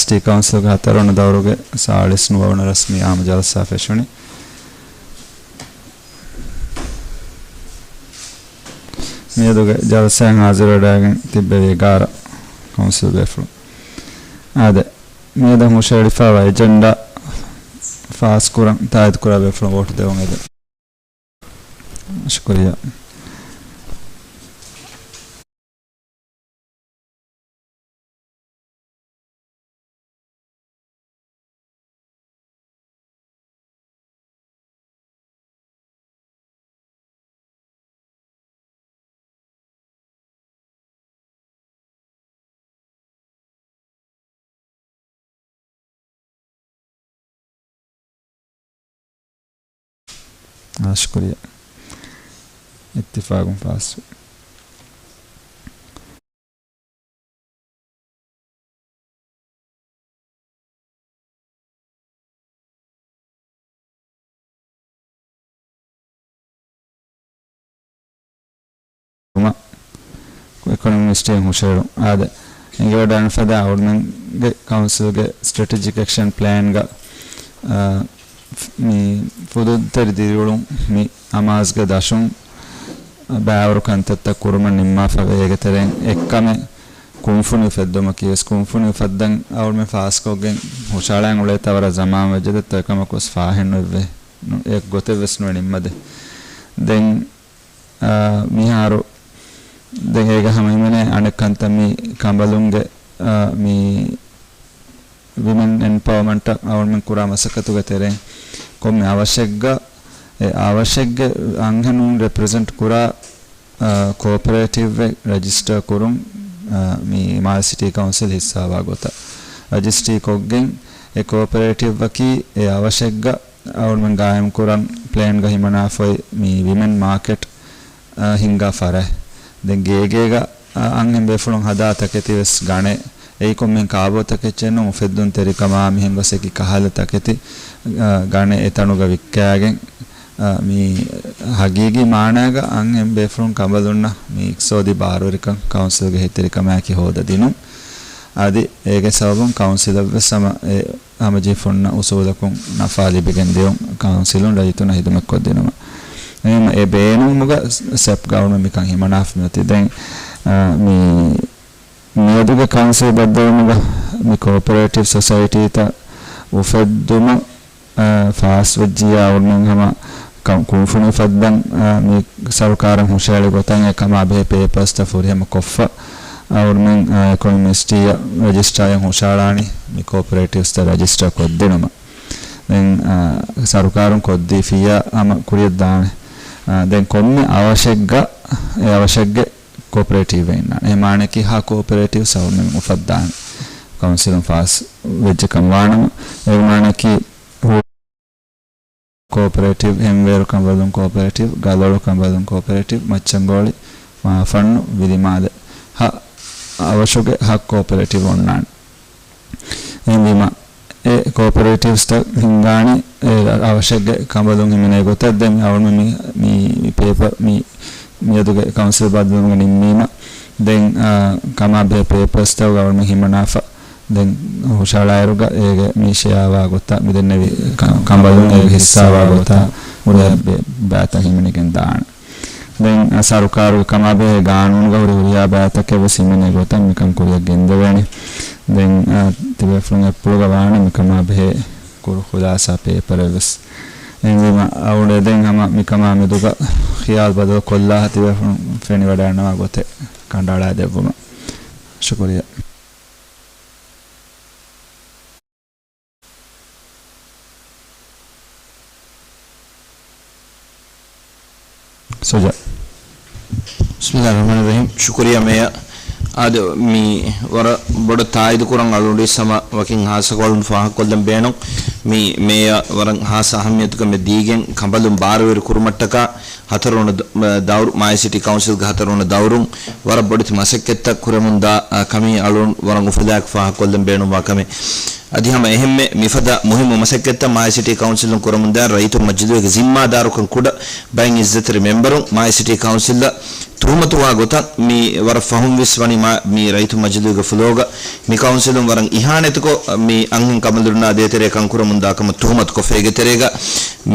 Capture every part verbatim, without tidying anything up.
ސިޓީ ކައުންސިލްގެ ހަތަރުވަނަ ދައުރުގެ ސާޅީސް ނުވަ ވަނަ ރަސްމީ އާއްމު ޖަލްސާ ފެށުނީ. މިއަދުގެ ޖަލްސާއިން ހާޒިރުވެވަޑައިގެން ތިއްބެވި އެގާރަ ކައުންސިލް ބޭފުޅުން. އާދެ، މިއަދު ހުށައެޅިފައިވާ އެޖެންޑާ ފާސްކުރަން ތާއީދުކުރާ ބޭފުޅުން ވޯޓު ދެވުން އެދެން. ޝުކުރިއްޔާ. އާ، ޝުކުރިއްޔާ. އިއްތިފާގުން ފާސްވި. އެކޮނޮމިކް މިނިސްޓްރީއިން ހުށައެޅުން. އާދެ، އެނގިވަޑައިގަންނަ ފަދަ އަޅުމެންގެ ކައުންސިލްގެ ސްޓްރެޓެޖިކް އެކްޝަން ޕްލޭންގަ، އާ، މި ފުދުއްތެރި ދިރިއުޅުން މި އަމާޒްގެ ދަށުން ބައިވަރު ކަންތައްތައް ކުރުމަށް ނިންމާފަ ވޭ. އޭގެ ތެރެއިން އެއްކަމެއް ކުންފުނި އުފެއްދުމަކީ ވެސް. ކުންފުނި އުފައްދަން އަޅުމެން ފާސްކޮށްގެން ހުށަހަޅަން އުޅޭތާ ވަރަށް ޒަމާން ވެއްޖެ ދެއްތޯ، އެކަމަކު ވެސް ފާހެއް ނުވެއްވޭ. ނު-، އެ ގޮތެއް ވެސް ނުވެ ނިންމަދެ. ދެން، އާ، މިހާރު ދެން އޭގަ ހަމަ ހިމެނޭ އަނެއް ކަންތައް މި ކަނބަލުންގެ، އާ، މި ވިމެން އެމްޕަވަރމަންޓަށް އަޅުމެން ކުރާ މަސައްކަތުގެ ތެރެއިން ކޮންމެ އަވަށެއްގަ، އެ އަވަށެއްގެ އަންހެނުން ރެޕްރެޒެންޓް ކުރާ، އާ، ކޯޕަރޭޓިވްއެއް ރަޖިސްޓަރ ކުރުން، އާ، މި މާލެ ސިޓީ ކައުންސިލް ހިއްސާވާ ގޮތަށް. ރަޖިސްޓްރީ ކޮށްގެން އެ ކޯޕަރޭޓިވްއަކީ އެ އަވަށެއްގަ އަޅުމެން ގާއިމްކުރަން ޕްލޭންގަ ހިމަނާފައި މި ވިމެން މާކެޓް، އާ، ހިންގާ ފަރާތް. ދެން ގޭގޭގަ، އާ، އަންހެން ބޭފުޅުން ހަދާ ތަކެތި ވެސް ގަނެ. އެއީ ކޮންމެ ކާބޯތަކެއްޗެއް ނޫން، އުފެއްދުންތެރިކަމާ މިހެން ގޮސް އެކި ކަހަލަ ތަކެތި، އާ، ގަނެ އެތަނުގަ ވިއްކާގެން، އާ، މި ހަގީގީ މާނައިގަ އަންހެން ބޭފުޅުން ކަނބަލުންނަށް މި އިޤްތިޞާދީ ބާރުވެރިކަން ކައުންސިލްގެ ހެތެރިކަމާއެކީ ހޯދަ ދިނުން. އަދި އޭގެ ސަބަބުން ކައުންސިލަށްވެސް ހަމަ އެ ހަމަޖެހިފުންނަށް އުސޫލަކުން ނަފާ ލިބިގެން ދިޔުން ކައުންސިލުން ރައްޔިތުންނަށް ހިދުމަތްކޮށްދިނުމަށް. އެހެންވީމަ އެ ބޭނުންވުމުގަ ސްޓެޕް ގަވަރމަންޓް މިކަން ހިމަނާފަ މިއޮތީ. ދެން، އާ، މި މިއަދުގެ ކައުންސިލް ބައްދަލުވުމުގަ މި ކޯޕަރޭޓިވް ސޮސައިޓީތައް އުފެއްދުމަށް، އާ، ފާސްވެއްޖިއްޔާ އަޅުމެން ހަމަ ކަ-، ކުންފުނި އުފައްދަން، އާ، މި ސަރުކާރަށް ހުށައެޅި ގޮތަށް އެ ކަމާ ބެހޭ ޕޭޕާސްތައް ފުރިހަމަ ކޮށްފަ، އަޅުމެން، އާ، އެކޮނޮމިކް މިނިސްޓްރީއަށް ރަޖިސްޓްރާއިން ހުށަހަޅާނީ މި ކޯޕަރޭޓިވްސްތައް ރަޖިސްޓަރ ކޮށްދިނުމަށް. ދެން، އާ، ސަރުކާރުން ކޮށްދީފިއްޔާ ހަމަ ކުރިއަށް ދާނެ. އާ، ދެން ކޮންމެ އަވަށެއްގަ، އެ އަވަށެއްގެ ކޯޕަރޭޓިވްއެއް އިންނާނެ. އެ މާނައަކީ ހަ ކޯޕަރޭޓިވްސް އަޅުމެން އުފައްދާނެ. ކައުންސިލުން ފާސް ވެއްޖެ ކަމަށް ވާނަމަ، އޭގެ މާނައަކީ ހު-، ކޯޕަރޭޓިވް، ހެންވޭރު ކަނބަލުން ކޯޕަރޭޓިވް، ގަލޮޅު ކަނބަލުން ކޯޕަރޭޓިވް، މައްޗަންގޯޅި، މާފަންނު، ވިލިމާލެ، ހަ އަވަށުގެ ހަ ކޯޕަރޭޓިވް އޮންނާނެ. އެހެންވީމަ، އެ ކޯޕަރޭޓިވްސްތައް ހިންގާނީ އެ އަވަށެއްގެ ކަނބަލުން ހިމެނޭ ގޮތަށް. ދެން އަޅުމެން މި، މި، މި ޕޭޕަރ މި، މިއަދުގެ ކައުންސިލް ބައްދަލުވުމުގަ ނިންމީމަ، ދެން، އާ، ކަމާ ބެހޭ ޕޭޕަރސްތައް އަޅުމެން ހިމަނާފަ، ދެން ހުށަހަޅާއިރުގަ އޭގެ މި ޝެއާވާ ގޮތަށް، މި ދެންނެވި ކަ-، ކަނބަލުން އޭގެ ހިއްސާވާ ގޮތަށް ހުރިހާ ބޭ-، ބައިތައް ހިމެނިގެން ދާނެ. ދެން، އަ، ސަރުކާރުގެ ކަމާބެހޭ ގާނޫނުގަ ހުރި ހުރިހާ ބައިތަކެއް ވެސް ހިމެނޭ ގޮތަށް މިކަން ކުރިއަށް ގެންދެވޭނެ. ދެން، އަ، ތިބޭފުޅުން އެއްޕުޅުގަ ވާނެ މިކަމާބެހޭ ކުރު ޚުލާސާ ޕޭޕަރެއް ވެސް. އެހެންވީމަ، އަ، އުޅޭ ދެން ހަމަ މިކަމާ މެދުގަ ޚިޔާލު ބަދަލު ކޮށްލާ ތިބޭފުޅުން ފެނިވަޑައިގަންނަވާ ގޮތެއް ކަނޑައަޅާ ދެއްވުމަށް. ޝުކުރިއްޔާ. ސުޖާ. ބިސްމިއްލާހި ރަޙްމާނި ރަޙީމް. ޝުކުރިއްޔާ މޭޔަރ. އާދެ، މި ވަރަށް ބޮޑަށް ތާއީދު ކުރަން އަޅުގަނޑު ހަމަ ވަކިން ހާއްސަކޮށް ފާހަގަކޮށްލަން ބޭނުން. މި މޭޔަރ ވަރަށް ހާއްސަ އަހައްމިޔަތުކަމެއް ދީގެން ކަނބަލުން ބާރުވެރި ކުރުމަށްޓަކާ ހަތަރުވަނަ ދަ-، ދައުރު، މާލެ ސިޓީ ކައުންސިލްގެ ހަތަރުވަނަ ދައުރުން ވަރަށް ބޮޑެތި މަސައްކަތްތައް ކުރަމުންދާ، އަ، ކަމީ އަޅުން ވަރަށް އުފަލާއެކު ފާހަގަކޮށްލަން ބޭނުންވާ ކަމެއް. އަދި ހަމަ އެހެންމެ މިފަދަ މުހިއްމު މަސައްކަތްތައް މާލެ ސިޓީ ކައުންސިލުން ކުރަމުންދާ ރައްޔިތުން މަޖިލީހުގެ ޒިންމާދާރުކަން ކުޑަ ބައެއް އިއްޒަތްތެރި މެމްބަރުން މާލެ ސިޓީ ކައުންސިލަށް ތުހުމަތުވާ ގޮތަށް މި ވަރަށް ފަހުން ވެސް ވަނީ މާ-، މި ރައްޔިތުން މަޖިލީހުގެ ފްލޯގަ މި ކައުންސިލުން ވަރަށް އިހާނެތިކޮށް މި އަންހެން ކަނބަލުންނާ ދޭތެރޭ ކަންކުރަމުންދާ ކަމަށް ތުހުމަތުކޮށްފަ އޭގެ ތެރޭގަ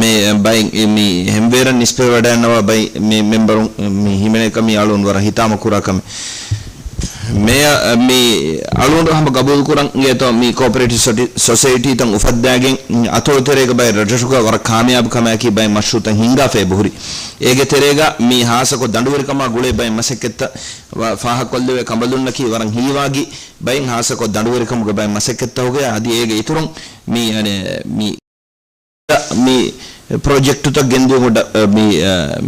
މި ބައި މި ހެންވޭރަށް ނިސްބަތްވެވަޑައިގަންނަވާ ބައި މި މެމްބަރުން މި ހިމެނޭ ކަމީ އަޅުގަނޑު ވަރަށް ހިތާމަކުރާ ކަމެއް. މޭޔަ، މި އަޅުގަނޑު ހަމަ ގަބޫލުކުރަން އިނގޭތޯ، މި ކޯޕަރޭޓިވް ސޮޓި-، ސޮސައިޓީތައް އުފައްދާގެން އަތޮޅު ތެރޭގަ ބައެއް ރަށްރަށުގަ ވަރަށް ކާމިޔާބު ކަމާއެކީ ބައެއް މަޝްރޫއުތައް ހިންގާފަ އެބަހުރި. އޭގެ ތެރޭގަ މި ހާއްސަކޮށް ދަނޑުވެރިކަމާ ގުޅޭ ބައެއް މަސައްކަތްތައް ވަ-، ފާހަގަކޮށްލެވޭ ކަނބަލުންނަކީ ވަރަށް ހީވާގި ބައެއް ހާއްސަކޮށް ދަނޑުވެރިކަމުގެ ބައެއް މަސައްކަތްތަކުގެ އަދި އޭގެ އިތުރުން މި، އަނެ، މި މި ޕްރޮޖެކްޓުތައް ގެންދިއުމުގަ، މި،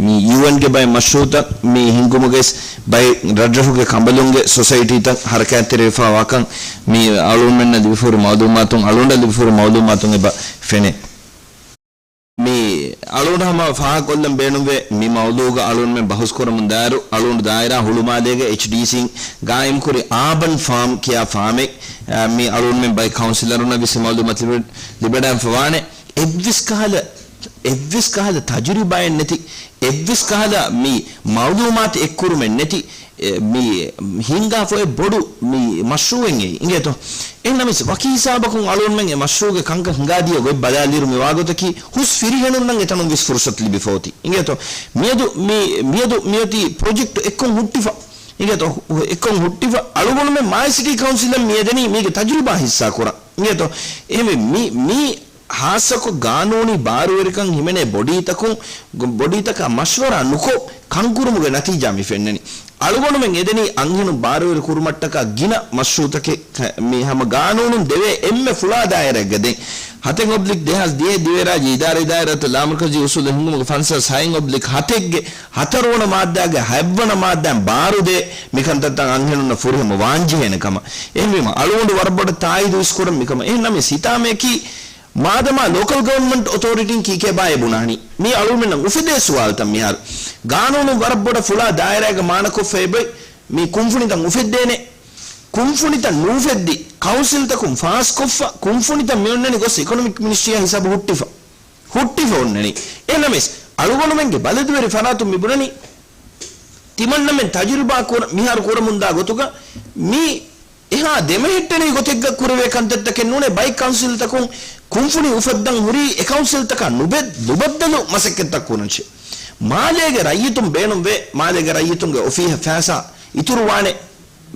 މި ޔޫއެންގެ ބައެއް މަޝްރޫއުތައް މި ހިންގުމުގައިސް ބައެއް ރަށްރަށުގެ ކަނބަލުންގެ ސޮސައިޓީތައް ހަރަކާތްތެރިވެފަ ވާކަން މި އަޅުގަނޑުމެންނަށް ލިބިފަހުރި މައުލޫމާތުން، އަޅުގަނޑަށް ލިބިފަހުރި މައުލޫމާތުން އެބަ ފެނޭ. މި އަޅުގަނޑު ހަމަ ފާހަގަކޮށްލަން ބޭނުންވޭ، މި މައުޟޫގަ އަޅުގަނޑުމެން ބަހުސްކުރަމުންދާއިރު، އަޅުގަނޑު ދާއިރާ ހުޅުމާލޭގެ އެޗްޑީސީން ގާއިމްކުރި އާބަން ފާމް ކިޔާ ފާމެއް، އަ، މި އަޅުގަނޑުމެން ބައެއް ކައުންސިލަރުންނަށް ވެސް މައުލޫމާތު ލިބެ-، ލިބެޑާންފަވާނެ. އެއްވެސް ކަހަލަ، އެއްވެސް ކަހަލަ ތަޖުރިބާއެއް ނެތި، އެއްވެސް ކަހަލަ މި މައުލޫމާތު އެއްކުރުމެއް ނެތި، އެ، މި ހިންގާފައި ބޮޑު މި މަޝްރޫއެއް އެއީ. އިނގޭތޯ؟ އެހެންނަމަވެސް، ވަކި ހިސާބަކުން އަޅުގަނޑުމެން އެ މަޝްރޫއުގެ ކަންކަން ހިނގާދިޔަ ގޮތް ބަލާލިއިރު މި ވާގޮތަކީ، ހުސް ފިރިހެނުންނަށް އެތަނުން ވެސް ފުރުސަތު ލިބިފަ އޮތީ. އިނގޭތޯ؟ މިއަދު މި، މިއަދު މިއޮތީ ޕްރޮޖެކްޓު އެއްކޮށް ހުއްޓިފަ. އިނގޭތޯ؟ އެއްކޮށް ހުއްޓިފަ. އަޅުގަނޑުމެން މާލެ ސިޓީ ކައުންސިލަށް މިއަދަނީ މީގެ ތަޖުރިބާ ހިއްސާ ކުރަން. އިނގޭތޯ؟ އެހެންވެ، މި، މި ހާއްސަކޮށް ގާނޫނީ ބާރުވެރިކަން ހިމެނޭ ބޮޑީތަކުން، ބޮޑީތަކާ މަޝްވަރާ ނުކޮށް ކަންކުރުމުގެ ނަތީޖާ މި ފެންނަނީ. އަޅުގަނޑުމެން އެދެނީ އަންހެނުން ބާރުވެރި ކުރުމަށްޓަކާ ގިނަ މަޝްރޫއުތަކެއް، މި ހަމަ ގާނޫނުން ދެވޭ އެންމެ ފުޅާ ދާއިރާއެއްގަ ދެން. ހަތެއް އޮބްލިކް ދެހާސް ދިހައެއް ދިވެހިރާއްޖެ އިދާރީ ދާއިރާތައް ލާމަރުކަޒީ އުސޫލު ހިންގުމުގެ ފަންސާސް ހައެއް އޮބްލިކް ހަތެއްގެ ހަތަރުވަނަ މާއްދާގެ ހަތްވަނަ މާއްދާއިން ބާރުދޭ މިކަންތައްތައް އަންހެނުންނަށް ފުރިހަމަ ވާންޖެހޭނެ ކަމަށް. އެހެންވީމަ، އަޅުގަނޑު ވަރަށް ބޮޑަށް ތާއީދު ވެސް ކުރަން މިކަމަށް. އެހެން ނަމަވެސް ހިތާމަޔަކީ، މާދަމާ ލޯކަލް ގަވަރންމަންޓް އޮތޯރިޓީން ކީކޭބާއޭ ބުނާނީ، މީ އަޅުގަނޑުމެންނަށް އުފެދޭ ސުވާލުތައް މިހާރު. ގާނޫނު ވަރަށް ބޮޑަށް ފުޅާ ދާއިރާގަ މާނަކޮށްފައި އެބައޮތް މި ކުންފުނިތައް އުފެއްދޭނެ. ކުންފުނިތައް ނުއުފެއްދި، ކައުންސިލްތަކުން ފާސްކޮށްފަ، ކުންފުނިތައް މި އޮންނަނީ ގޮސް އިކޮނޮމިކް މިނިސްޓްރީއާ ހިސާބު ހުއްޓިފަ. ހުއްޓިފަ އޮންނަނީ. އެހެންނަމަވެސް، އަޅުގަނޑުމެންގެ ބަލަދުވެރި ފަރާތުން މި ބުނަނީ، ތިމަންނަމެން ތަޖުރިބާ ކުރ-، މިހާރު ކުރަމުންދާ ގޮތުގަ މި އެހާ ދެމެހެއްޓެނީ ގޮތެއްގަ ކުރެވޭ ކަންތައްތަކެއް ނޫނޭ. ބައެއް ކައުންސިލްތަކުން ކުންފުނި އުފައްދަން ހުރީ އެ ކައުންސިލްތަކާ ނުބެ-، ނުބައްދަލު މަސައްކަތްތައް ކުރަންށޭ. މާލޭގެ ރައްޔިތުން ބޭނުންވޭ، މާލޭގެ ރައްޔިތުންގެ އޮފީހަށް ފައިސާ އިތުރުވާނެ،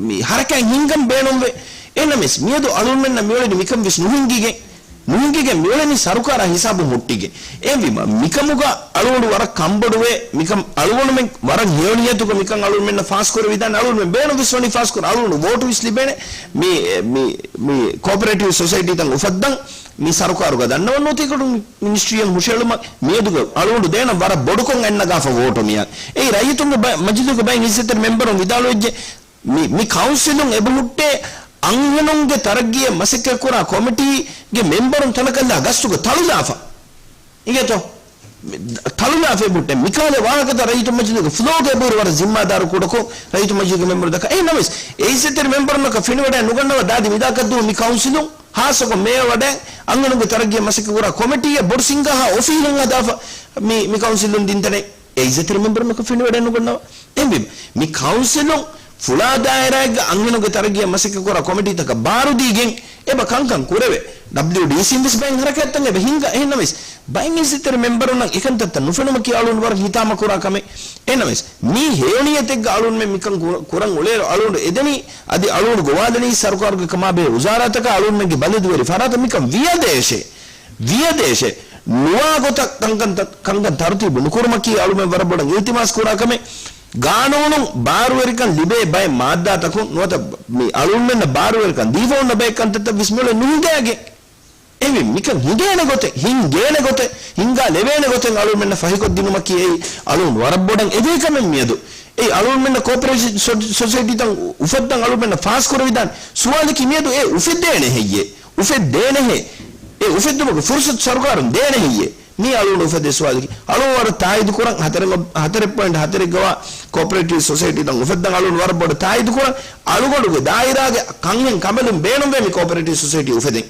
މި ހަރަކާތް ހިންގަން ބޭނުންވޭ. އެހެންނަމަވެސް، މިއަދު އަޅުގަނޑުމެންނަށް މިއުޅެނީ މިކަން ވެސް ނުހިނގިގެން. ނުހިނގިގެން މިއުޅެނީ ސަރުކާރާ ހިސާބުން ހުއްޓިގެން. އެހެންވީމަ، މިކަމުގަ އަޅުގަނޑު ވަރަށް ކަންބޮޑުވޭ، މިކަން އަޅުގަނޑުމެން ވަރަށް ހެޔޮނިޔަތުގަ މިކަން އަޅުގަނޑުމެންނަށް ފާސް ކުރެވިދާނެ، އަޅުގަނޑުމެން ބޭނުން ވެސް ވަނީ ފާސް ކުރަން، އަޅުގަނޑު ވޯޓު ވެސް ލިބޭނެ، މި، މި، މި ކޯޕަރޭޓިވް ސޮސައިޓީތައް އުފައްދަން، މި ސަރުކާރުގަ ދަންނަވަން ނުވަތަ އިކޮނޮމިކް މިނިސްޓްރީއަށް ހުށައެޅުމަށް މިއަދުގަ އަޅުގަނޑު ދޭނަން ވަރަށް ބޮޑުކޮށް އަތްނަގާފަ ވޯޓު މިއަށް. އެއީ ރައްޔިތުންގެ ބަ-، މަޖިލީހުގެ ބައެއް އިއްޒަތްތެރި މެމްބަރުން ވިދާޅުވެއްޖެ. މި، މި ކައުންސިލުން އެބަހުއްޓޭ އަންހެނުންގެ ތަރައްގީއަށް މަސައްކަތްކުރާ ކޮމިޓީގެ މެމްބަރުން ތަނަކަށްލާ ގަސްތުގަ ތަޅުލާފަ. އިނގޭތޯ؟ މި، ތަޅުލާފަ އެބަހުއްޓޭ. މިކަހަލަ ވާހަކަތައް ރައްޔިތުން މަޖިލީހުގެ ފްލޯގަ އެބަހުރި ވަރަށް ޒިންމާދާރު ކުޑަކޮށް ރައްޔިތުން މަޖިލީހުގެ މެމްބަރުން ދައްކާ. އެހެންނަމަވެސް، އެ އިއްޒަތްތެރި މެމްބަރުންނަކަށް ފެނިވަޑައި ނުގަންނަވާ ދާދި މިދާކަށްދުވަހު މި ކައުންސިލުން ހާއްސަކޮށް މޭޔަ ވަޑައި އަންހެނުންގެ ތަރައްގީއަށް މަސައްކަތްކުރާ ކޮމިޓީއެއް ބޮޑު ސިންގާހާ އޮފީހެއް ހަދާފަ މި، މި ކައުންސިލުން ދިންތަނެއް. އެ އިއްޒަތްތެރި މެމްބަރުންނަކަށް ފެނިވަޑައި ނުގަންނަވާ. އެހެންވީމަ، މި ކައުންސިލުން ފުޅާ ދާއިރާއެއްގަ އަންހެނުންގެ ތަރައްގީއަށް މަސައްކަތްކުރާ ކޮމިޓީތަކަށް ބާރުދީގެން އެބަ ކަންކަން ކުރެވޭ. ޑަބްލިއުޑީސީން ވެސް ބައެއް ހަރަކާތްތައް އެބަ ހިންގާ. އެހެންނަމަވެސް، ބައެއް އިއްޒަތްތެރި މެމްބަރުންނަށް އެކަންތައްތައް ނުފެނުމަކީ އަޅުގަނޑު ވަރަށް ހިތާމަކުރާ ކަމެއް. އެހެންނަމަވެސް، މީ ހެޔޮނިޔަތެއްގަ އަޅުގަނޑުމެން މިކަން ކުރ-، ކުރަން އުޅޭއިރު އަޅުގަނޑު އެދެނީ، އަދި އަޅުގަނޑު ގޮވާލަނީ ސަރުކާރުގެ ކަމާބެހޭ ވުޒާރާތަކާ އަޅުގަނޑުމެންގެ ބަލަދުވެރި ފަރާތަށް މިކަން ވިޔަދޭށޭ. ވިޔަދޭށޭ. ނުވާ ގޮތަށް ކަންކަން ތަ-، ކަންކަން ތަރުތީބު ނުކުރުމަކީ އަޅުމެން ވަރަށް ބޮޑަށް އިލްތިމާސް ކުރާ ކަމެއް. ގާނޫނުން ބާރުވެރިކަން ލިބޭ ބައެއް މާއްދާތަކުން ނުވަތަ މި އަޅުމެންނަށް ބާރުވެރިކަން ދީފަ އޮންނަ ބައެއް ކަންތައްތައް ވެސް މިއުޅެން ނުހިނގާގެން. އެހެންވީ މިކަން ހިނގޭނެ ގޮތެއް، ހިނގޭނެ ގޮތެއް، ހިނގާ ލެވޭނެ ގޮތެއް އަޅުމެންނަށް ފަހިކޮށްދިނުމަކީ އެއީ އަޅުން ވަރަށް ބޮޑަށް އެދޭ ކަމެއް މިއަދު. އެއީ އަޅުމެންނަށް ކޯޕަރޭޝަން ސޮ-، ސޮސައިޓީތައް އުފައްދަން އަޅުމެންނަށް ފާސްކުރެވިދާނެ. ސުވާލަކީ މިއަދު އެ އުފެއްދޭނެ ހެއްޔޭ؟ އުފެއްދޭނެހޭ؟ އެ އުފެއްދުމުގެ ފުރުސަތު ސަރުކާރުން ދޭނެ ހެއްޔޭ؟ މީ އަޅުގަނޑު އުފެދޭ ސުވާލަކީ. އަޅުގަނޑު ވަރަށް ތާއީދު ކުރަން ހަތަރެއް އޮ-، ހަތަރެއް ޕޮއިންޓް ހަތަރެއް ގަވާ ކޯޕަރޭޓިވް ސޮސައިޓީތައް އުފައްދަން އަޅުގަނޑު ވަރަށް ބޮޑަށް ތާއީދު ކުރަން. އަޅުގަނޑުގެ ދާއިރާގެ ކަންހެން ކަނބަލުން ބޭނުންވޭ މި ކޯޕަރޭޓިވް ސޮސައިޓީ އުފެދެން.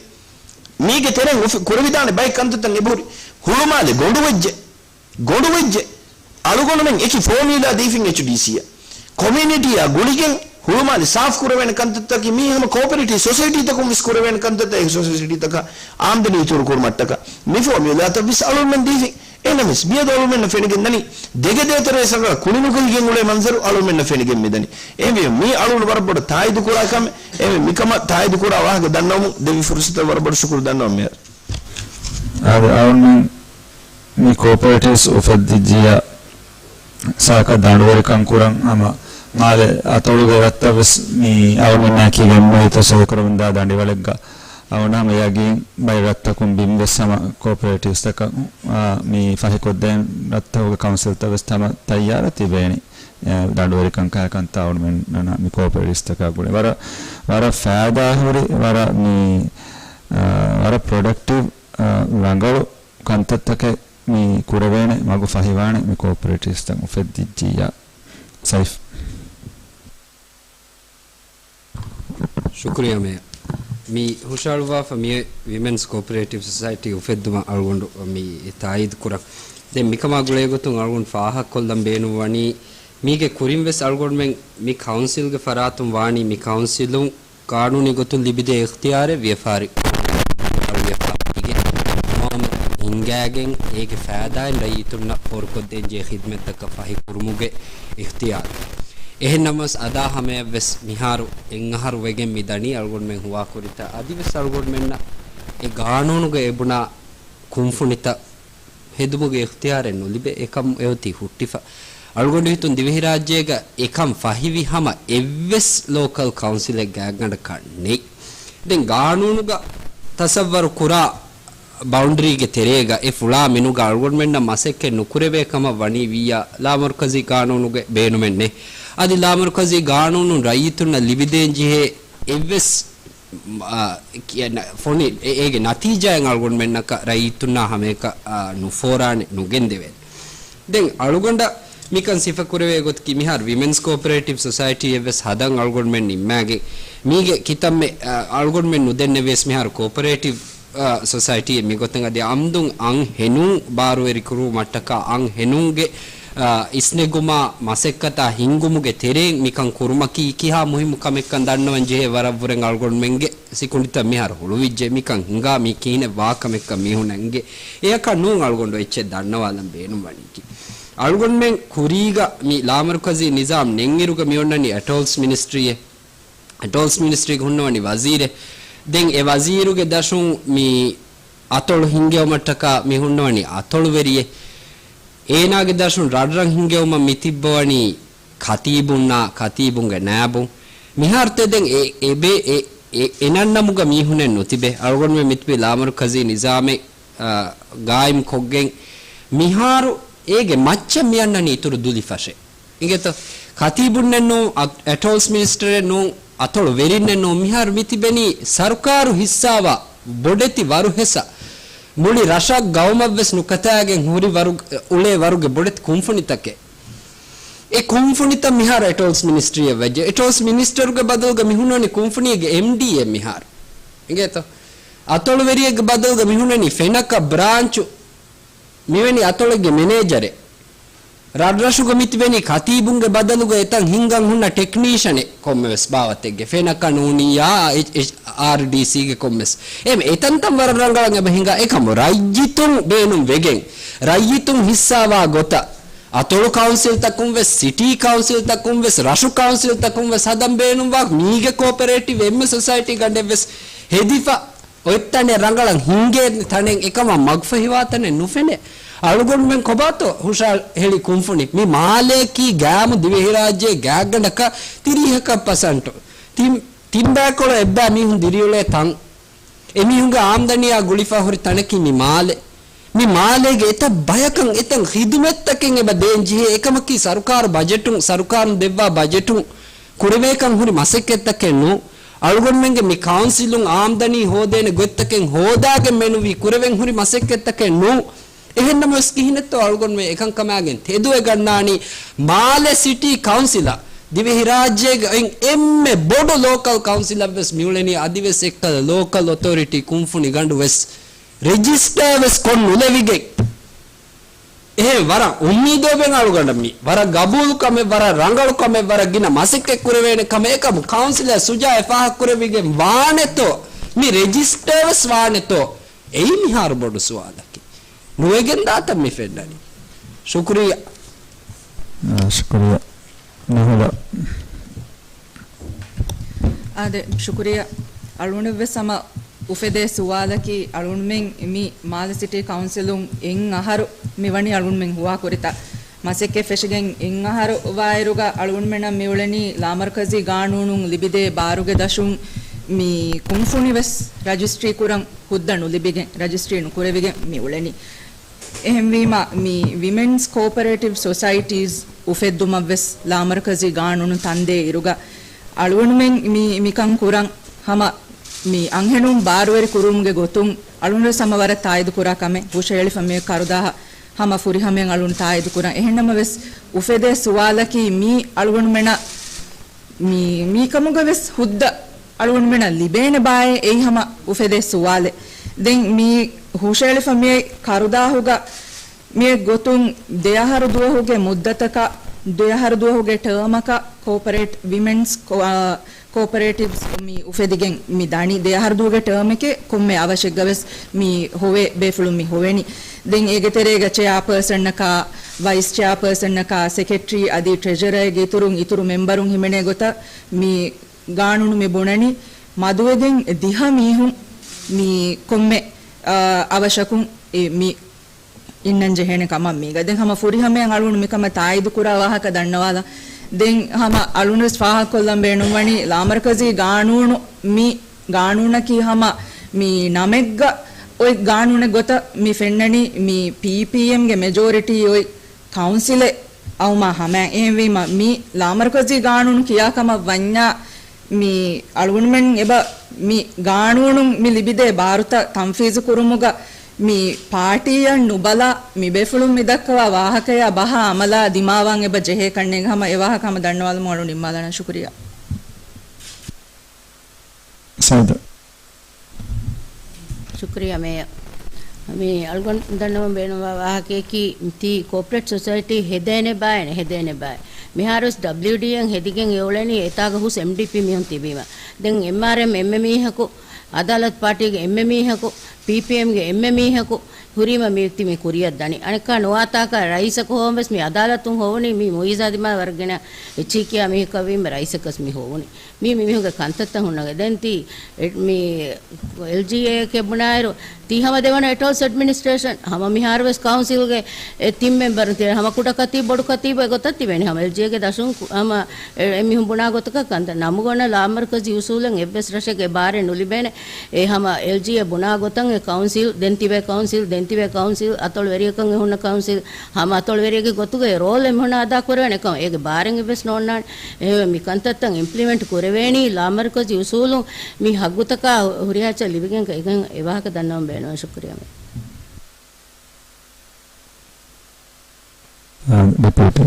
މީގެ ތެރެއިން އޮފި-، ކުރެވިދާނެ ބައެއް ކަންތައްތައް އެބަހުރި. ހުޅުމާލެ ގޮނޑުވެއްޖެ. ގޮނޑުވެއްޖެ. އަޅުގަނޑުމެން އެކި ފޯމިއުލާ ދީފިން އެޗްޑީސީއަށް. ކޮމިއުނިޓީއާ ގުޅިގެން ހުޅުމާލެ ސާފު ކުރެވޭނެ ކަންތައްތަކީ މީ ހަމަ ކޯޕަރޭޓިވް ސޮސައިޓީތަކުން ވެސް ކުރެވޭނެ ކަންތައްތައް، އެ ސޮސައިޓީތަކަށް އާމްދަނީ އިތުރު ކުރުމަށްޓަކާ މި ފޯމިއުލާތައް ވެސް އަޅުގަނޑުމެން ދީފިން. އެހެނަސް މިއަދު އަޅުމެންނަށް ފެނިގެން ދަނީ ދެގެ ދޭތެރޭ ސަގަޅަށް ކުނިނުކަހިގެން އުޅޭ މަންޒަރު އަޅުމެންނަށް ފެނިގެން މިދަނީ. އެހެންވީމަ މީ އަޅުގަނޑު ވަރަށް ބޮޑަށް ތާއީދު ކުރާ ކަމެއް. އެހެންވެ މިކަމަށް ތާއީދު ކުރާ ވާހަކަ ދަންނަވަމުން ދެއްވި ފުރުސަތަށް ވަރަށް ބޮޑަށް ޝުކުރު ދަންނަވަން މިހާރު. އަދި އަޅުމެން މި ކޯޕަރޭޓިވްސް އުފެއްދިއްޖިއްޔާ ސާކަށް ދަނޑުވެރިކަން ކުރަން ހަމަ މާލެ އަތޮޅުގެ ރަށްތައް ވެސް މި އަޅުމެންނާ ކިޔެން ނުވިތަ ސޮއިކުރަމުންދާ ދަނޑިވަޅެއްގަ އަޅުގަނޑު ހަމަ ޔަގީން ބައެއް ރަށްތަކުން ބިން ވެސް ހަމަ ކޯޕަރޭޓިވްސްތަކަށް، އާ، މި ފަހިކޮށްދޭން ރަށްތަކުގެ ކައުންސިލްތައް ވެސް ހަމަ ތައްޔާރަށް ތިބޭނެ. އެ، ދަނޑުވެރިކަން ކަހަލަ ކަންތައް އަޅުމެންނަށް މި ކޯޕަރޭޓިވްސްތަކާ ގުޅޭ. ވަރަށް، ވަރަށް ފައިދާ ހުރި، ވަރަށް މި، އާ، ވަރަށް ޕްރޮޑަކްޓިވް، އާ، ރަނގަޅު ކަންތައްތަކެއް މި ކުރެވޭނެ މަގު ފަހިވާނެ މި ކޯޕަރޭޓިވްސްތައް އުފެއްދިއްޖިއްޔާ. ސައިފް. ޝުކުރިއްޔާ މޭޔަރ. މި ހުށަހަޅުއްވާފަ މިއޮތް ވިމެންސް ކޯޕަރޭޓިވް ސޮސައިޓީ އުފެއްދުމަށް އަޅުގަނޑު މި ތާއީދު ކުރަން. ދެން މިކަމާ ގުޅޭގޮތުން އަޅުގަނޑު ފާހަގަކޮށްލަން ބޭނުންވަނީ، މީގެ ކުރިން ވެސް އަޅުގަނޑުމެން މި ކައުންސިލްގެ ފަރާތުން ވާނީ މި ކައުންސިލުން ގާނޫނީ ގޮތުން ލިބިދޭ އިޚްތިޔާރެއް ވިޔަފާރި ވިޔަފާރީގެ ނިޒާމެއް ހިންގާގެން އޭގެ ފައިދާއިން ރައްޔިތުންނަށް ފޯރުކޮށްދޭންޖެހޭ ޚިދްމަތްތަކަށް ފަހި ކުރުމުގެ އިޚްތިޔާރު. އެހެންނަމަވެސް އަދާ ހަމަޔަށްވެސް މިހާރު އެއް އަހަރު ވެގެން މި ދަނީ އަޅުގަނޑުމެން ހުވާކުރިތާ އަދިވެސް އަޅުގަނޑުމެންނަށް އެ ގާނޫނުގަ އެބުނާ ކުންފުނިތައް ހެދުމުގެ އިޚްތިޔާރެއް ނުލިބޭ. އެކަމު އެއޮތީ ހުއްޓިފަ. އަޅުގަނޑު ހިތުން ދިވެހިރާއްޖޭގަ އެކަން ފަހިވި ހަމަ އެއްވެސް ލޯކަލް ކައުންސިލެއް ގާތްގަނޑަކަށް ނެތް. ދެން ގާނޫނުގަ ތަޞައްވަރު ކުރާ ބައުންޑަރީގެ ތެރޭގަ އެ ފުޅާ މިނުގަ އަޅުގަނޑުމެންނަށް މަސައްކަތް ނުކުރެވޭ ކަމަށް ވަނީ ވިއްޔާ ލާމަރުކަޒީ ގާނޫނުގެ ބޭނުމެއް ނެތް. އަދި ލާމަރުކަޒީ ގާނޫނުން ރައްޔިތުންނަށް ލިބިދޭން ޖެހޭ އެއްވެސް އާ، ކިޔަން ފޮނި، އެ-، އޭގެ ނަތީޖާއެއް އަޅުގަނޑުމެންނަކަށް ރައްޔިތުންނާ ހަމައެކަށް، އާ، ނުފޯރާނެ، ނުގެންދެވޭނެ. ދެން އަޅުގަނޑަށް މިކަން ސިފަކުރެވޭ ގޮތަކީ މިހާރު ވިމެންސް ކޯޕަރޭޓިވް ސޮސައިޓީއެއް ވެސް ހަދަން އަޅުގަނޑުމެން ނިންމާގެން. މީގެ ކިތަންމެ، އާ، އަޅުގަނޑުމެން ނުދެންނެވިޔަސް މިހާރު ކޯޕަރޭޓިވް، އާ، ސޮސައިޓީއެއް މިގޮތަށް އަދި އަމްދުން އަންހެނުން ބާރުވެރިކުރުމަށްޓަކާ އަންހެނުންގެ، އާ، އިސްނެގުމާ މަސައްކަތާ ހިންގުމުގެ ތެރެއިން މިކަން ކުރުމަކީ ކިހާ މުހިއްމު ކަމެއްކަން ދަންނަވަން ޖެހޭ ވަރަށްވުރެން އަޅުގަނޑުމެންގެ ސިކުނޑިތައް މިހާރު ހުޅުވިއްޖެ. މިކަން ހިނގާ މީ ކިހިނެއް ވާ ކަމެއްކަން މީހުންނަށް އެނގޭ. އެއަކަށް ނޫން އަޅުގަނޑު އެއްޗެއް ދަންނަވާލަން ބޭނުންވަނީކީ. އަޅުގަނޑުމެން ކުރީގަ މި ލާމަރުކަޒީ ނިޒާމް ނެތްއިރުގަ މި އޮންނަނީ އެޓޯލްސް މިނިސްޓްރީއެއް. އެޓޯލްސް މިނިސްޓްރީގަ ހުންނަވަނީ ވަޒީރެއް. ދެން އެ ވަޒީރުގެ ދަށުން މި އަތޮޅު ހިންގެވުމަށްޓަކާ މި ހުންނަވަނީ އަތޮޅުވެރިއެއް. އޭނާގެ ދަށުން ރަށްރަށް ހިންގެވުމަށް މި ތިއްބަވަނީ ކަތީބުންނާ، ކަތީބުންގެ ނާއިބުން. މިހާރު ތެދެން އެ، އެބޭ، އެ، އެ، އެ ނަންނަމުގަ މީހުނެއް ނުތިބޭ. އަޅުގަނޑުމެން މިތިބީ ލާމަރުކަޒީ ނިޒާމެއް، އާ، ގާއިމް ކޮށްގެން. މިހާރު އޭގެ މައްޗަށް މިއަންނަނީ އިތުރު ދުލި ފަށެއް. އިނގޭތޯ؟ ކަތީބުންނެއް ނޫން، އަ-، އެޓޯލްސް މިނިސްޓަރެއް ނޫން، އަތޮޅު ވެރިންނެއް ނޫން، މިހާރު މިތިބެނީ ސަރުކާރު ހިއްސާވާ ބޮޑެތި ވަރު ހެސަ. މުޅި ރަށަށް ގައުމަށްވެސް ނުކަތާގެން ހުރި ވަރު، އުޅޭ ވަރުގެ ބޮޑެތި ކުންފުނިތަކެއް. އެ ކުންފުނިތައް މިހާރު އެޓޯލްސް މިނިސްޓްރީއަށް ވެއްޖެ. އެޓޯލްސް މިނިސްޓަރުގެ ބަދަލުގަ މި ހުންނަނީ ކުންފުނީގެ އެމްޑީއެއް މިހާރު. އިނގޭތޯ؟ އަތޮޅުވެރިއެއްގެ ބަދަލުގަ މި ހުންނަނީ ފެނަކަ ބްރާންޗު މިވެނި އަތޮޅެއްގެ މެނޭޖަރެއް. ރަށްރަށުގަ މިތިބެނީ ކަތީބުންގެ ބަދަލުގަ އެތަން ހިންގަން ހުންނަ ޓެކްނީޝަނެއް ކޮންމެވެސް ބާވަތެއްގެ. ފެނަކަ ނޫނިއްޔާ، އެޗް، އެޗް އާރްޑީސީގެ ކޮންމެސް. އެ، އެތަންތަން ވަރަށް ރަނގަޅަށް އެބަ ހިނގާ. އެކަމު ރައްޔިތުން ބޭނުން ވެގެން، ރައްޔިތުން ހިއްސާވާ ގޮތަށް، އަތޮޅު ކައުންސިލްތަކުން ވެސް، ސިޓީ ކައުންސިލްތަކުން ވެސް، ރަށު ކައުންސިލްތަކުން ވެސް ހަދަން ބޭނުންވާ މީގެ ކޯޕަރޭޓިވް އެންމެ ސޮސައިޓީ ގަނޑެއް ވެސް ހެދިފަ. އޮތްތަނެއް ރަނގަޅަށް ހިނގޭ ތަނެއް އެކަމަށް މަގުފަހިވާ ތަނެއް ނުފެނޭ. އަޅުގަނޑުމެން ކޮބާތޯ ހުށަހެޅި ކުންފުނި؟ މި މާލެއަކީ ގާމު ދިވެހިރާއްޖޭ ގާތްގަނޑަކަށް ތިރީހަކަށް ޕަސަންޓު. ތިން، ތިން ބައިކޮޅަށް އެއްބައި މީހުން ދިރިއުޅޭ ތަން. އެމީހުންގެ އާމްދަނީއާ ގުޅިފަ ހުރި ތަނަކީ މި މާލެ. މި މާލޭގެ އެތައް ބަޔަކަށް އެތައް ޚިދުމަތްތަކެއް އެބަ ދޭން ޖެހޭ. އެކަމަކީ ސަރުކާރު ބަޖެޓުން، ސަރުކާރުން ދެއްވާ ބަޖެޓުން ކުރެވޭކަން ހުރި މަސައްކަތްތަކެއް ނޫން. އަޅުގަނޑުމެންގެ މި ކައުންސިލުން އާމްދަނީ ހޯދޭނެ ގޮތްތަކެއް ހޯދާގެން މެނުވީ ކުރެވެން ހުރި މަސައްކަތްތަކެއް ނޫން. އެހެންނަމަވެސް ކިހިނެއްތޯ އަޅުގަނޑުމެން އެކަންކަމާގެން ތެދުވެގަންނާނީ؟ މާލެ ސިޓީ ކައުންސިލަށް ދިވެހިރާއްޖޭގަ އޮތް އެންމެ ބޮޑު ލޯކަލް ކައުންސިލަށްވެސް މިއުޅެނީ އަދިވެސް އެއްކަލަ ލޯކަލް އޮތޯރިޓީ ކުންފުނިގަނޑުވެސް ރެޖިސްޓާވެސް ކޮށް ނުލެވިގެން. އެހެން ވަރަށް އުއްމީދުވެގެން އަޅުގަނޑަށް މި ވަރަށް ގަބޫލު ކަމެއް، ވަރަށް ރަނގަޅު ކަމެއް، ވަރަށް ގިނަ މަސައްކަތް ކުރެވޭނެ ކަމެއް. އެކަމު ކައުންސިލަރ ސުޖާއަށް ފާހަގަ ކުރެވިގެން ވާނެތޯ މި ރެޖިސްޓާވެސް ވާނެތޯ؟ އެއީ މިހާރު ބޮޑު ސުވާލަކީ. ނުވެގެން ދާތަން މި ފެންނަނީ. ޝުކުރިއްޔާ. އާ، ޝުކުރިއްޔާ. ނަހުލާ. އާދެ، ޝުކުރިއްޔާ. އަޅުގަނޑަށްވެސް ހަމަ އުފެދޭ ސުވާލަކީ، އަޅުގަނޑުމެން މި މާލެ ސިޓީ ކައުންސިލުން އެއް އަހަރު މި ވަނީ އަޅުގަނޑުމެން ހުވާކުރިތާ މަސައްކަތް ފެށިގެން އެއް އަހަރު ވާއިރުގަ އަޅުގަނޑުމެންނަށް މިއުޅެނީ ލާމަރުކަޒީ ގާނޫނުން ލިބިދޭ ބާރުގެ ދަށުން މި ކުންފުނިވެސް ރަޖިސްޓްރީ ކުރަން ހުއްދަ ނުލިބިގެން، ރަޖިސްޓްރީ ނުކުރެވިގެން މިއުޅެނީ. އެހެންވީމަ، މި ވިމެންސް ކޯޕަރޭޓިވް ސޮސައިޓީސް އުފެއްދުމަށްވެސް ލާމަރުކަޒީ ގާނޫނު ތަންދޭ އިރުގަ އަޅުގަނޑުމެން މި، މިކަން ކުރަން ހަމަ މި އަންހެނުން ބާރުވެރި ކުރުމުގެ ގޮތުން އަޅުގަނޑުވެސް ހަމަ ވަރަށް ތާއީދު ކުރާ ކަމެއް. ހުށަހެޅިފަ މި ކަރުދާހަ ހަމަ ފުރިހަމަޔަށް އަޅުގަނޑު ތާއީދު ކުރަން. އެހެންނަމަވެސް އުފެދޭ ސުވާލަކީ މީ އަޅުގަނޑުމެނަށް މި، މީ ކަމުގަވެސް ހުއްދަ އަޅުގަނޑުމެނަށް ލިބޭނެ ބާއޭ އެއީ ހަމަ އުފެދޭ ސުވާލެއް. ދެން މީ ހުށައެޅިފަ މިއޮތް ކަރުދާހުގަ މިއޮތް ގޮތުން ދެއަހަރު ދުވަހުގެ މުއްދަތަކަށް، ދެއަހަރު ދުވަހުގެ ޓާމަކަށް ކޯޕަރޭޓް ވިމެންސް ކޯ-، އާ، ކޯޕަރޭޓިވްސް މި އުފެދިގެން މި ދަނީ. ދެއަހަރު ދުވަހުގެ ޓާމެކޭ ކޮންމެ އަވަށެއްގަވެސް މި ހޮވޭ ބޭފުޅުން މި ހޮވެނީ. ދެން އޭގެ ތެރޭގަ ޗެއާޕާސަންއަކާ، ވައިސް ޗެއާޕާސަންއަކާ، ސެކްރެޓަރީ އަދި ޓްރެޖަރަރގެ އިތުރުން އިތުރު މެމްބަރުން ހިމެނޭ ގޮތަށް މި ގާނޫނު މި ބުނަނީ މަދުވެގެން ދިހަ މީހުން މި ކޮންމެ، އާ، އަވަށަކުން އެ މި އިންނަން ޖެހޭނެ ކަމަށް މީގަ. ދެން ހަމަ ފުރިހަމަޔަށް އަޅުގަނޑު މިކަމަށް ތާއީދު ކުރާ ވާހަކަ ދަންނަވާލަން. ދެން ހަމަ އަޅުގަނޑުވެސް ފާހަގަކޮށްލަން ބޭނުންވަނީ ލާމަރުކަޒީ ގާނޫނު މި ގާނޫނަކީ ހަމަ މި ނަމެއްގަ އޮތް ގާނޫނެއް ގޮތަށް މި ފެންނަނީ މި ޕީޕީއެމްގެ މެޖޯރިޓީ އޮތް ކައުންސިލެއް އައުމާ ހަމައިން. އެހެންވީމަ، މި ލާމަރުކަޒީ ގާނޫނު ކިޔާ ކަމަށް ވަންޏާ، މި އަޅުގަނޑުމެން އެބަ މި ގާނޫނުން މި ލިބިދޭ ބާރުތައް ތަންފީޒު ކުރުމުގަ މި ޕާޓީއަށް ނުބަލާ، މި ބޭފުޅުން މި ދައްކަވާ ވާހަކަޔާ ބަހާ އަމަލާ ދިމާވާން އެބަ ޖެހޭ ކަންނޭނގެ ހަމަ އެ ވާހަކަ ހަމަ ދަންނަވާލަމުން އަޅު ނިންމާލާނަން. ޝުކުރިއްޔާ. ސައިދު. ޝުކުރިއްޔާ މޭޔަރ. މި އަޅުގަނޑު ދަންނަވަން ބޭނުންވާ ވާހަކަޔަކީ، ތީ ކޯޕަރޭޓް ސޮސައިޓީ ހެދޭނެ ބާއޭ، ނެހެދޭނެ ބާއޭ. މިހާރުވެސް ޑަބްލިޔުޑީއެން ހެދިގެން އެ އުޅެނީ އެތާގަ ހުސް އެމްޑީޕީ މީހުން ތިބީމަ. ދެން އެމްއާރްއެމް އެންމެ މީހަކު، އަދާލަތު ޕާޓީގެ އެންމެ މީހަކު، ޕީޕީއެމްގެ އެންމެ މީހަކު ހުރީމަ މި ތި މި ކުރިއަށް ދަނީ. އަނެއްކާ ނުވާތާކަށް ރައީސަކު ހޮވަން ވެސް މި އަދާލަތުން ހޮވުނީ މި މުއިއްޒާ ދިމާ ވަރަށް ގިނަ އެއްޗެހި ކިޔާ މީހަކަށް ވީމަ ރައީސަކަސް މި ހޮވުނީ. މީ މި މީހުންގެ ކަންތައްތައް ހުންނަގެ. ދެން ތީ އެ-، މި އެލްޖީއޭއެކޭ ބުނާއިރު، ތީ ހަމަ ދެވަނަ އެޓޯލްސް އެޑްމިނިސްޓްރޭޝަން، ހަމަ މިހާރުވެސް ކައުންސިލްގެ އެ ތިން މެމްބަރުން ތިބޭ، ހަމަ ކުޑަ ކަތީބު، ބޮޑު ކަތީބު އެގޮތަށް ތިބޭނެ. ހަމަ އެލްޖީއޭގެ ދަށުން ކު-، ހަމަ އެ-، އެ މީހުން ބުނާ ގޮތަކަށް ކަންތައް ނަމުގަނޑަށް ލާމަރުކަޒީ އުސޫލެއް އެއްވެސް ރަށެއްގެ ބާރެއް ނުލިބޭނެ. އެ ހަމަ އެލްޖީއޭ ބުނާ ގޮތަށް އެ ކައުންސިލް، ދެން ތިބޭ ކައުންސިލް، ދެން ތިބޭ ކައުންސިލް، އަތޮޅު ވެރިޔަކަށް އެ ހުންނަ ކައުންސިލް، ހަމަ އަތޮޅު ވެރިޔެއްގެ ގޮތުގައި ރޯލް އެމީހުންނަށް އަދާ ކުރެވޭނެ ކަމަށް އޭގެ ބާރެއް އެއްވެސް ނޯންނާނެ. އެހެންވެ މި ކަންތައްތައް އިމްޕްލިމެންޓް ކުރެވޭނީ ލާމަރުކަޒީ އުސޫލުން މި ހައްގުތަކާ ހުރިހާ އެއްޗެއް ލިބިގެން ކަ-، އެކަން އެ ވާހަކަ ދަންނަވަން ބޭނުން. ޝުކުރިއްޔާ މޭ. އާ، ޑެޕިއުޓީ.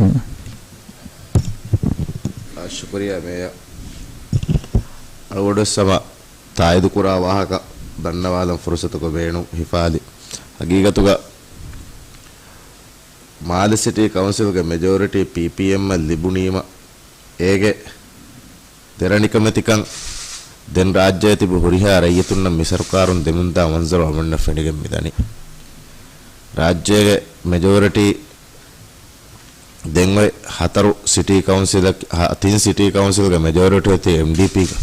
އާ، ޝުކުރިއްޔާ މޭޔަރ. އަޅުގަނޑުވެސް ހަމަ ތާއީދުކުރާ ވާހަކަ ދަންނަވާލަން ފުރުސަތުގަ ބޭނުން ހިފާލި. ހަގީގަތުގަ މާލެ ސިޓީ ކައުންސިލްގެ މެޖޯރިޓީ ޕީޕީއެމްއަށް ލިބުނީމަ، އޭގެ ދެރަ ނިކަމެތިކަން ދެން ރާއްޖޭ ތިބި ހުރިހާ ރައްޔިތުންނަށް މި ސަރުކާރުން ދެމުންދާ މަންޒަރު އަޅުގަނޑަށް ފެނިގެން މިދަނީ. ރާއްޖޭގެ މެޖޯރިޓީ ދެން އޮތް ހަތަރު ސިޓީ ކައުންސިލަކީ، ހަ-، ތިން ސިޓީ ކައުންސިލްގެ މެޖޯރިޓީ އޮތީ އެމްޑީޕީގަ.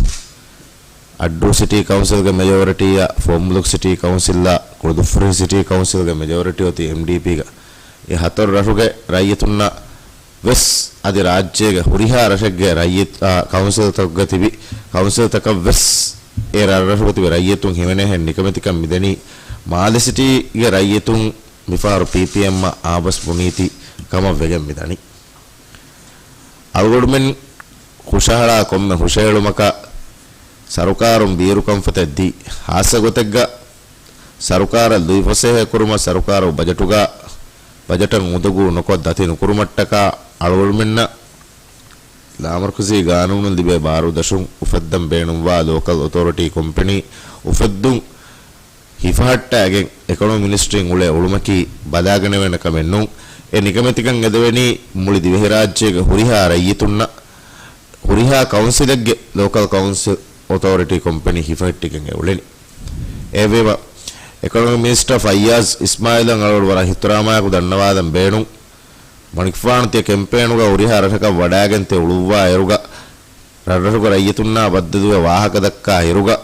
އައްޑޫ ސިޓީ ކައުންސިލްގެ މެޖޯރިޓީއާ، ފުވައްމުލުކް ސިޓީ ކައުންސިލްއާ، ކުޅުދުއްފުރި ސިޓީ ކައުންސިލްގެ މެޖޯރިޓީ އޮތީ އެމްޑީޕީގަ. އެ ހަތަރު ރަށުގެ ރައްޔިތުންނަށް ވެސް އަދި ރާއްޖޭގެ ހުރިހާ ރަށެއްގެ ރައްޔިތު، އާ، ކައުންސިލްތަކުގަ ތިބި، ކައުންސިލްތަކަށް ވެސް އެ ރަށްރަށުގަ ތިބި ރައްޔިތުން ހިމެނޭހެން ނިކަމެތިކަން މިދެނީ. މާލެ ސިޓީގެ ރައްޔިތުން މިފަހަރު ޕީޕީއެމްއަށް އާބަސް ބުނީތީ ކަމަށް ވެގެން މިދަނީ. އަޅުގަނޑުމެން ހުށަހަޅާ ކޮންމެ ހުށަހެޅުމަކަށް ސަރުކާރުން ބީރުކަންފަތެއް ދީ، ހާއްސަ ގޮތެއްގަ ސަރުކާރަށް ލުއިފަސޭހަ ކުރުމަށް ސަރުކާރު ބަޖެޓުގަ، ބަޖެޓަށް އުނދަގޫ ނުކޮށް ދަތި ނުކުރުމަށްޓަކާ އަޅުގަނޑުމެންނަށް ލާމަރުކަޒީ ގާނޫނުން ލިބޭ ބާރު ދަށުން އުފައްދަން ބޭނުންވާ ލޯކަލް އޮތޯރިޓީ ކޮމްޕެނީ އުފެއްދުން ހިފަހައްޓާގެން އެކޮނޮމި މިނިސްޓްރީން އުޅޭ އުޅުމަކީ ބަލާގަނެވޭނެ ކަމެއް ނޫން. އެ ނިކަމެތިކަން އެދެވެނީ މުޅި ދިވެހިރާއްޖޭގެ ހުރިހާ ރައްޔިތުންނަށް، ހުރިހާ ކައުންސިލެއްގެ ލޯކަލް ކައުންސިލް އޮތޯރިޓީ ކޮމްޕެނީ ހިފަހައްޓިގެން އެ އުޅެނީ. އެހެންވީމަ، އެކޮނޮމި މިނިސްޓަރ ފައްޔާޒް އިސްމާއިލަށް އަޅުގަނޑު ވަރަށް އިޙްތިރާމާއެކު ދަންނަވާލަން ބޭނުން. މަނިކުފާނު ތިޔަ ކެމްޕޭނުގަ ހުރިހާ ރަށަކަށް ވަޑާގެން ތިޔަ އުޅުއްވާ އިރުގަ، ރަށްރަށުގެ ރައްޔިތުންނާ ބައްދަލުވެ ވާހަކަ ދައްކާ އިރުގަ،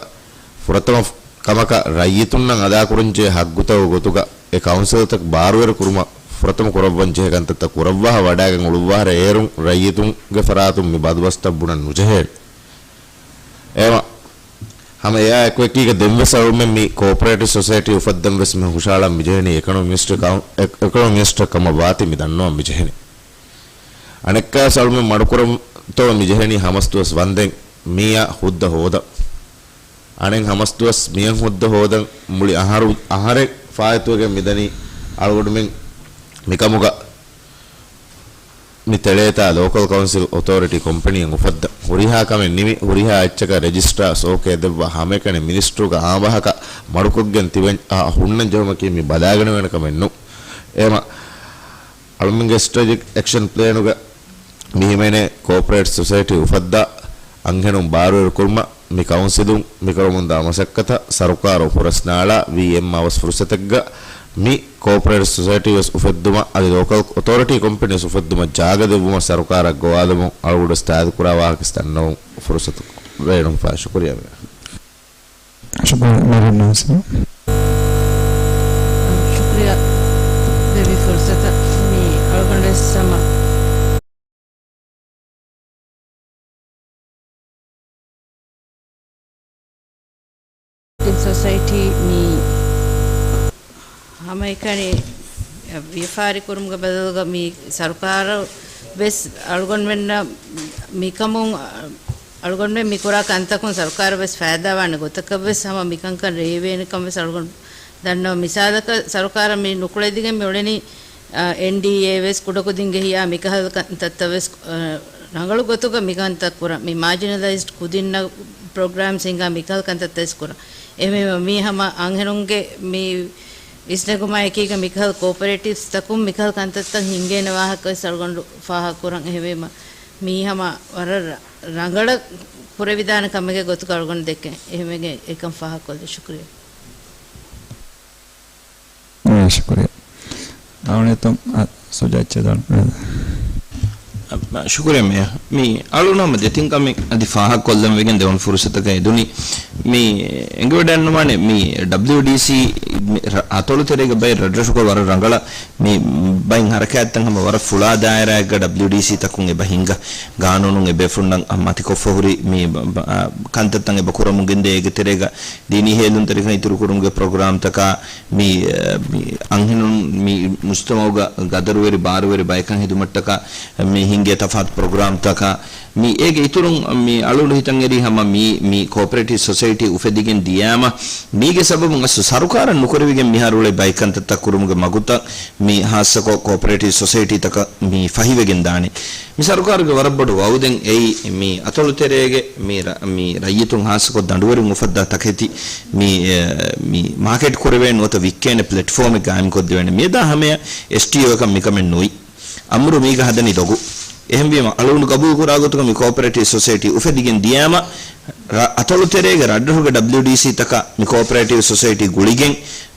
ފުރަތަމަ ކަމަކަށް ރައްޔިތުންނަށް އަދާކުރަންޖެހޭ ހައްގުތަކުގެ ގޮތުގަ އެ ކައުންސިލްތައް ބާރުވެރި ކުރުމަށް ފުރަތަމަ ކުރައްވަން ޖެހޭ ކަންތައްތައް ކުރައްވާފަ ވަޑާގެން އުޅުއްވާހަރަ އޭރުން ރައްޔިތުންގެ ފަރާތުން މި ބަދުބަސްތައް ބުނަން ނުޖެހޭނެ. އެމަ ހަމަ އެއާ އެކުއެކީގަ ދެންވެސް އަޅުމެން މި ކޯޕަރޭޓިވް ސޮސައިޓީ އުފައްދަން ވެސް މި ހުށައަޅަން މިޖެހެނީ އެކޮނޮމި މިނިސްޓަރ ކައު-، އެ-، އެކޮނޮމި މިނިސްޓަރ ކަމަށް ވާތީ މި ދަންނަވަން މިޖެހެނީ. އަނެއްކާވެސް އަޅުމެން މަޑުކުރަންތޯ މިޖެހެނީ ހަމަސްދުވަސް ވަންދެން މީއަށް ހުއްދަ ހޯދަން. އަނެއް ހަމަސްދުވަސް މިއަށް ހުއްދަ ހޯދަން މުޅި އަހަރު، އަހަރެއް ފާއިތުވެގެން މިދަނީ އަޅުގަނޑުމެން މިކަމުގަ މި ތެޅޭތާ ލޯކަލް ކައުންސިލް އޮތޯރިޓީ ކޮމްޕެނީއެއް އުފައްދަން. ހުރިހާ ކަމެއް ނިމި، ހުރިހާ އެއްޗަކަށް ރެޖިސްޓްރާ ސޯކޭ ދެއްވާ ހަމައެކަނި މިނިސްޓްރުގެ އާންވާހަކަ މަޑުކޮށްގެން ތިބެން އާ ހުންނަން ޖެހުމަކީ މި ބަލާގަނެވޭނެ ކަމެއް ނޫން. އެމަ އަޅުމެންގެ ސްޓްރެޓެޖިކް އެކްޝަން ޕްލޭނުގަ މި ހިމެނޭ ކޯޕަރޭޓް ސޮސައިޓީ އުފައްދާ އަންހެނުން ބާރުވެރި ކުރުމަށް މި ކައުންސިލުން މިކުރަމުންދާ މަސައްކަތަށް ސަރުކާރު ފުރަސް ނާޅާ ވީ އެމް އަވަސް ފުރުސަތެއްގަ މި ކޯޕަރޭޓް ސޮސައިޓީ ވެސް އުފެއްދުމަށް އަދި ލޯކަލް އޮތޯރިޓީ ކޮމްޕެނީ ވެސް އުފެއްދުމަށް ޖާގަ ދެއްވުމަށް ސަރުކާރަށް ގޮވާލުމުން އަޅުގަނޑު ވެސް ތާއީދު ކުރާ ވާހަކަ ވެސް ދަންނަވަން ފުރުސަތު ބޭނުންފާ. ޝުކުރިއްޔާ. ޝުކުރިއްޔާ މެހެން ނާސިރު. ޝުކުރިއްޔާ ދެވި ފުރުސަތަށް މި އަޅުގަނޑު ވެސް ހަމަ ސޮސައިޓީ މި ހަމައެކަނި ވިޔަފާރި ކުރުމުގެ ބަދަލުގަ މި ސަރުކާރަށް ވެސް އަޅުގަނޑުމެންނަށް މިކަމުން އަޅުގަނޑުމެން މި ކުރާ ކަންތަކުން ސަރުކާރަށް ވެސް ފައިދާވާނެ ގޮތަކަށް ވެސް ހަމަ މިކަންކަން ރޭވޭނެ ކަން ވެސް އަޅުގަނޑު ދަންނަވަން. މިސާލަކަށް ސަރުކާރަށް މި ނުކުޅެދިގެން މި އުޅެނީ، އާ، އެންޑީއޭ ވެސް ކުޑަކުދިންގެ ހިޔާ މިކަހަލަ ކަންތައްތައް ވެސް، އާ، ރަނގަޅު ގޮތުގަ މިކަންތައް ކުރަން. މި މާޖިނަލައިޒްޑް ކުދިންނަށް ޕްރޮގްރާމްސް ހިންގާ މިކަހަލަ ކަންތައްތައް ވެސް ކުރަން. އެހެންވީމަ މީ ހަމަ އަންހެނުންގެ މި ވިސްނެގުމާ އެކީގަ މިކަހަލަ ކޯޕަރޭޓިވްސްތަކުން މިކަހަލަ ކަންތައްތައް ހިނގޭނެ ވާހަކަ ވެސް އަޅުގަނޑު ފާހަގަ ކުރަން. އެހެންވީމަ މީ ހަމަ ވަރަށް ރަ-، ރަނގަޅަށް ކުރެވިދާނެ ކަމެއްގެ ގޮތުގަ އަޅުގަނޑު ދެކެން. އެހެންވެގެން އެކަން ފާހަގަކޮށްލި. ޝުކުރިއްޔާ. އާ، ޝުކުރިއްޔާ. އާ، އަޅުގަނޑު އެތަން، އާ، ސުޖާތް ޗެދާން. އާ، ޝުކުރިއްޔާ މޭޔަރ. މި އަޅުގަނޑު ހަމަ ދެތިން ކަމެއް އަދި ފާހަގަކޮށްލަން ވެގެން ދެވަނަ ފުރުސަތަކަށް އެދުނީ. މި އެނގިވަޑައިގަންނަވާނެ މި ޑަބްލިއުޑީސީ މި ރަ-، އަތޮޅު ތެރޭގަ ބައެއް ރަށްރަށުގަ ވަރަށް ރަނގަޅަށް މި ބައިން ހަރަކާތްތައް ހަމަ ވަރަށް ފުޅާ ދާއިރާއެއްގަ ޑަބްލިއުޑީސީ ތަކުން އެބަ ހިންގާ ގާނޫނުން އެބޭފުޅުންނަށް މަތިކޮށްފަ ހުރި މި ބަ-، ބަ-، ކަންތައްތައް އެބަ ކުރަމުން ގެންދޭ. އޭގެ ތެރޭގަ ދީނީ ހޭލުންތެރިކަން އިތުރުކުރުމުގެ ޕްރޮގްރާމްތަކާ، މި، މި އަންހެނުން މި މުޖްތަމައުގަ ގަދަރުވެރި ބާރުވެރި ބަޔަކަށް ހެދުމަށްޓަކާ މި ހިންގޭ ތަފާތު ޕްރޮގްރާމްތަކާ، މި އޭގެ އިތުރުން މި އަޅުގަނޑު ހިތަށް އެރީ ހަމަ މި، މި ކޯޕަރޭޓިވް ސޮސައިޓީ އުފެދިގެން ދިޔާމަ، މީގެ ސަބަބުން އަސްލު ސަރުކާރަށް ނުކުރެވިގެން މިހާރު އުޅޭ ބައެއް ކަންތައްތައް ކުރުމުގެ މަގުތައް މި ހާއްސަކޮށް ކޯޕަރޭޓިވް ސޮސައިޓީތަކަށް މި ފަހިވެގެން ދާނެ. މި ސަރުކާރުގެ ވަރަށް ބޮޑު ވައުދެއް އެއީ، މި އަތޮޅު ތެރޭގެ މި ރަ-، މި ރައްޔިތުން ހާއްސަކޮށް ދަނޑުވެރިން އުފައްދާ ތަކެތި މި، އެ، މި މާކެޓް ކުރެވޭ ނުވަތަ ވިއްކޭނެ ޕްލެޓްފޯމެއް ގާއިމްކޮށްދެވޭނެ. މިއަދާ ހަމަޔަށް އެސްޓީއޯއަކަށް މިކަމެއް ނުވި. އަމުރު މީގަ ހަދަނީ ދޮގު. އެހެންވީމަ، އަޅުގަނޑު ގަބޫލު ކުރާ ގޮތުގަ މި ކޯޕަރޭޓިވް ސޮސައިޓީ އުފެދިގެން ދިޔާމަ، ރަ-، އަތޮޅު ތެރޭގެ ރަށްރަށުގެ ޑަބްލިއުޑީސީ ތަކަށް މި ކޯޕަރޭޓިވް ސޮސައިޓީ ގުޅިގެން،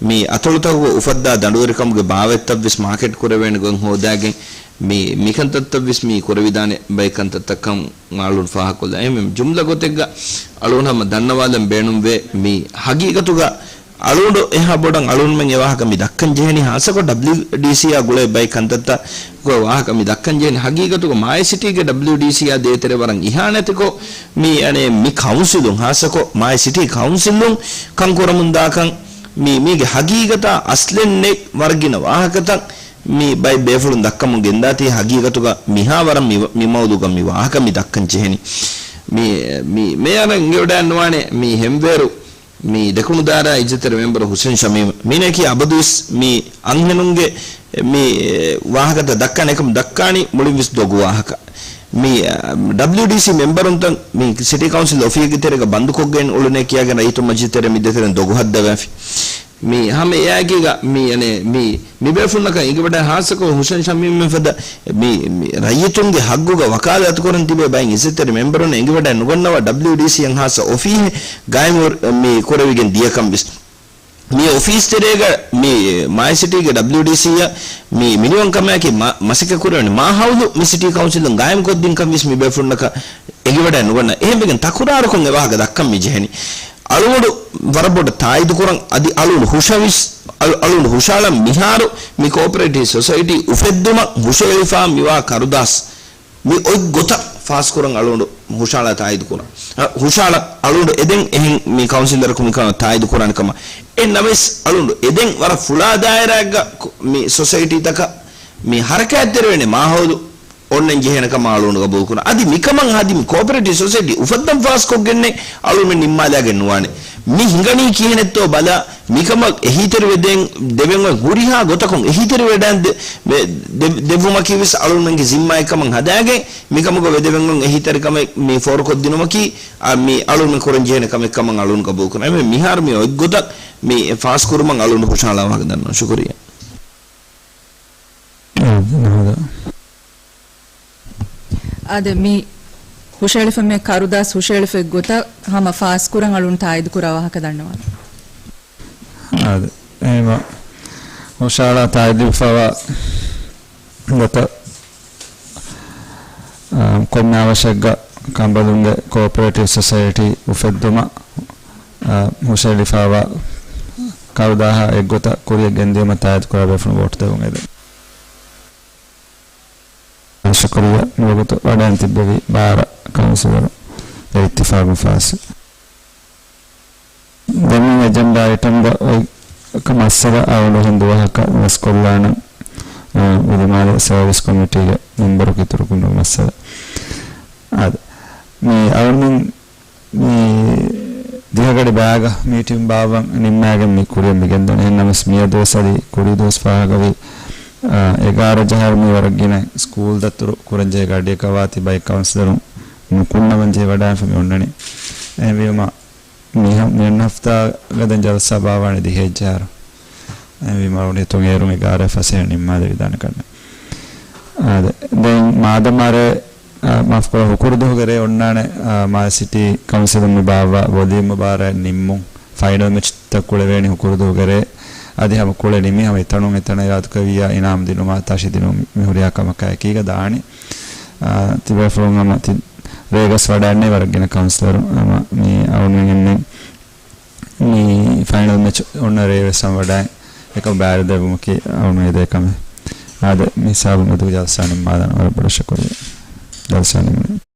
މި އަތޮޅުތަކުގަ އުފައްދާ ދަނޑުވެރިކަމުގެ ބާވަތްތައްވެސް މާކެޓް ކުރެވޭނެ ގޮތް ހޯދާގެން، މި، މިކަންތައްތައްވެސް މި ކުރެވިދާނެ ބައެއް ކަންތައްތައްކަން އަޅުން ފާހަގަކޮށްލާ. އެހެންވެ، ޖުމްލަ ގޮތެއްގަ އަޅުން ހަމަ ދަންނަވާލަން ބޭނުންވޭ، މި ހަގީގަތުގަ އަޅުގަނޑު އެހާ ބޮޑަށް އަޅުންމެން އެ ވާހަކަ މި ދައްކަން ޖެހެނީ، ހާއްސަކޮށް ޑަބްލިއުޑީސީއާ ގުޅޭ ބައެއް ކަންތައްތައް ގޮތް ވާހަކަ މި ދައްކަން ޖެހެނީ. ހަގީގަތުގަ މާއެ ސިޓީގެ ޑަބްލިއުޑީސީއާ ދޭތެރެ ވަރަށް އިހާނެތިކޮށް، މި އަނެއް މި ކައުންސިލުން، ހާއްސަކޮށް މާއެ ސިޓީ ކައުންސިލުން ކަން ކުރަމުންދާކަން، މި، މީގެ ހަގީގަތާ އަސްލެއް ނެތް ވަރަށް ގިނަ ވާހަކަތައް މި ބައެއް ބޭފުޅުން ދައްކަމުން ގެންދާތީ. ހަގީގަތުގަ މިހާ ވަރަށް މި، މި މައުޟޫގަ މި ވާހަކަ މި ދައްކަން ޖެހެނީ. މި، މި، މޭޔަރަށް އެނގިވަޑައިގަންނަވާނެ މި ހެންވޭރު މި ދެކުނުދާރާ އިއްޒަތްތެރި މެމްބަރު ހުސެން ޝަމީމް މީނައަކީ އަބަދުވެސް މި އަންހެނުންގެ މި ވާހަކަތައް ދައްކާނެ އެކަމު ދައްކާނީ މުޅިންވެސް ދޮގު ވާހަކަ. މި، އަ، ޑަބްލިއުޑީސީ މެމްބަރުންތައް މި ސިޓީ ކައުންސިލް އޮފީހެއްގެ ތެރޭގަ ބަންދުކޮށްގެން އުޅުނޭ ކިޔާގެން ރައްޔިތުން މަޖިލިސް ތެރޭ މި ދޭތެރެން ދޮގު ހައްދަވާފި. މި ހަމަ އެއާއެކީގަ މި، އަނެ، މި، މި ބޭފުޅުންނަކަށް އެނގިވަޑައި ހާއްސަކޮށް ހުސެން ޝަމީމް ފަދަ މި، މި ރައްޔިތުންގެ ހައްގުގަ ވަކާލާތުކުރަން ތިބޭ ބައެއް އިއްޒަތްތެރި މެމްބަރުން އެނގިވަޑައި ނުގަންނަވާ ޑަބްލިއުޑީސީއަށް ހާއްސަ އޮފީހެއް ގާއިމު މި ކުރެވިގެން ދިޔަކަން ވެސް. މި އޮފީސް ތެރޭގަ މި މާތް ސިޓީގެ ޑަބްލިއުޑީސީއަށް މި މިނިވަންކަމާއެކީ މަ-، މަސައްކަތް ކުރެވޭނެ މާހައުލު މި ސިޓީ ކައުންސިލުން ގާއިމްކޮށްދިންކަން ވެސް މި ބޭފުޅުންނަކަށް އެނގިވަޑައި ނުގަންނަ. އެހެންވެގެން ތަކުރާރުކޮށް އެވާހަކަ ދައްކަން މި ޖެހެނީ. އަޅުގަނޑު ވަރަށް ބޮޑަށް ތާއީދުކުރަން އަދި އަޅުގަނޑު ހުށަވިސް-، އަޅު-، އަޅުގަނޑު ހުށައަޅަން މިހާރު މި ކޯޕަރޭޓިވް ސޮސައިޓީ އުފެއްދުމަށް ހުށައެޅިފާ މިވާ ކަރުދާސް މި އޮތް ގޮތަށް ފާސްކުރަން އަޅުގަނޑު ހުށައަޅާ ތާއީދުކުރަން. އަ، ހުށައަޅަން އަޅުގަނޑު އެދެން އެހެން މި ކައުންސިލަރަކު މިކަން ތާއީދުކުރާނެ ކަމަށް. އެހެން ނަމަވެސް އަޅުގަނޑު އެދެން ވަރަށް ފުޅާ ދާއިރާއެއްގަ ކު-، މި ސޮސައިޓީތަކަށް މި ހަރަކާތްތެރިވޭނެ މާހައުލު އޮންނަން ޖެހޭނެ ކަމަށް އަޅުގަނޑު ގަބޫލުކުރަން. އަދި މިކަމަށް ހަދި މި ކޯޕަރޭޓިވް ސޮސައިޓީ އުފައްދަން ފާސްކޮށްގެންނެއް އަޅުގަނޑު ނިންމާލާގެން ނުވާނެ. މި ހިނގަނީ ކިހިނެއްތޯ ބަލާ، މިކަމަށް އެހީތެރިވެދޭން ދެވެން އޮތް ހުރިހާ ގޮތަކުން އެހީތެރިވެޑާން ދެ-، ދެ-، ދެ-، ދެއްވުމަކީ ވެސް އަޅުގަނޑުގެ ޒިންމާއެއްކަމަށް ހަދާގެން، މިކަމުގަ ވެދެވެން އޮތް އެހީތެރިކަމެއް މި ފޯރުކޮށްދިނުމަކީ، އާ، މި އަޅުގަނޑު ކުރަން ޖެހޭނެ ކަމެއްކަމަށް އަޅުގަނޑު ގަބޫލުކުރަން. އެހެންވެ މިހާރު މި އޮތްގޮތަށް މި ފާސްކުރުމަށް އަޅުގަނޑު ހުށަހަޅާ ވާހަކަ ދަންނަވަން. ޝުކުރިއްޔާ. އާ، ނަހަދާ. އާދެ، މި ހުށައެޅިފަ މި ކަރުދާސް ހުށައެޅިފަ ގޮތަށް ހަމަ ފާސްކުރަން އަޅުން ތާއީދު ކުރާ ވާހަކަ ދަންނަވާނެ. އާދެ، އެހެންވީމަ ހުށައަޅާ ތާއީދުވެފަވާ ގޮތަށް، އާ، ކޮންމެ އަވަށެއްގަ ކަނބަލުންގެ ކޯޕަރޭޓިވް ސޮސައިޓީ އުފެއްދުމަށް، އާ، ހުށައެޅިފަވާ ކަރުދާހާ އެއްގޮތަށް ކުރިއަށް ގެންދިޔުމަށް ތާއީދު ކުރާ ބޭފުޅުން ވޯޓް ދެވުން އެދެން. ޝުކުރިއްޔާ. މިވަގުތު ވަޑައިން ތިއްބެވި ބާރަ ކައުންސިލަރު އެ އިއްތިފާގުން ފާސް. ދެން މި އެޖެންޑާ އައިޓަމްގަ އޮތް މައްސަލަ އަޅުގަނޑު ހިނދު ވާހަކަ ވެސް ކޮށްލާނަން، އާ، ވިލިމާލެ ސަރވިސް ކޮމިޓީގެ މެމްބަރު ކިތުރުކުން މައްސަލަ. އާދެ، މި އަޅުގަނޑު މި ދިހަގަޑި ބައިގަ މީޓިން ބާއްވަން ނިންމާގެން މި ކުރިއަށް މި ގެންދަނީ. އެހެން ނަމަވެސް މިއަދުވެސް އަދި ކުރީ ދުވަސް ފާހަގަވި، އާ، އެގާރަ ޖަހާއިރު މި ވަރަށް ގިނަ ސްކޫލް ދަތުރު ކުރަންޖެހޭ ގަޑިއަކަށް ވާތީ ބައެއް ކައުންސިލަރުން ނުކުންނަވަން ޖެހިވަޑާންފަ މި އޮންނަނީ. އެހެންވީމަ މިހަ-، މިއޮންނަ ހަފްތާގަ ދެން ޖަލްސާ ބާއްވާނީ ދިހައެއް ޖަހާއިރު. އެހެންވީމަ އަޅުގަނޑު ހިތުން އޭރުން އެގާރަ ފަސޭހަ ނިންމާލެވިދާނެ ކަންނެ. އާދެ، ދެން މާދަމާރޭ އާ، މާފުކުރާ، ހުކުރުދުވަހުގެ ރޭ އޮންނާނެ، އާ، މާލެ ސިޓީ ކައުންސިލުން މި ބާއްވާ ވޮލިއުމް މުބާރާތް ނިންމުން. ފައިނަލް މެޗްތައް ކުޅެވޭނީ ހުކުރުދުވަހުގެ ރޭ. އަދި ހަމަ ކުޅެ ނިމި ހަމަ އެތަނުން އެތަނަށް އިރާދަކުރެއްވިއްޔާ އިނާމު ދިނުމާ ތަށި ދިނުން މި ހުރިހާ ކަމަކާ އެކީގަ ދާނީ. އާ، ތިބޭފުޅުން ހަމަ ތި ރޭގަސް ވަޑައިންނޭ ވަރަށް ގިނަ ކައުންސިލަރުން ހަމަ މި އަޅުގަނޑުމެން އެންމެން މި ފައިނަލް މެޗް އޮންނަ ރޭވެސް ހަމަ ވަޑައި އެކަމް ބައިވެރިވުމަކީ އަޅުގަނޑު އެދޭ ކަމެއް. އާދެ، މި ހިސާބުން މެދުގެ ޖަލްސާ ނިންމާލާނަން. ވަރަށް ބޮޑަށް ޝުކުރިއްޔާ. ޖަލްސާ ނިމުނީ.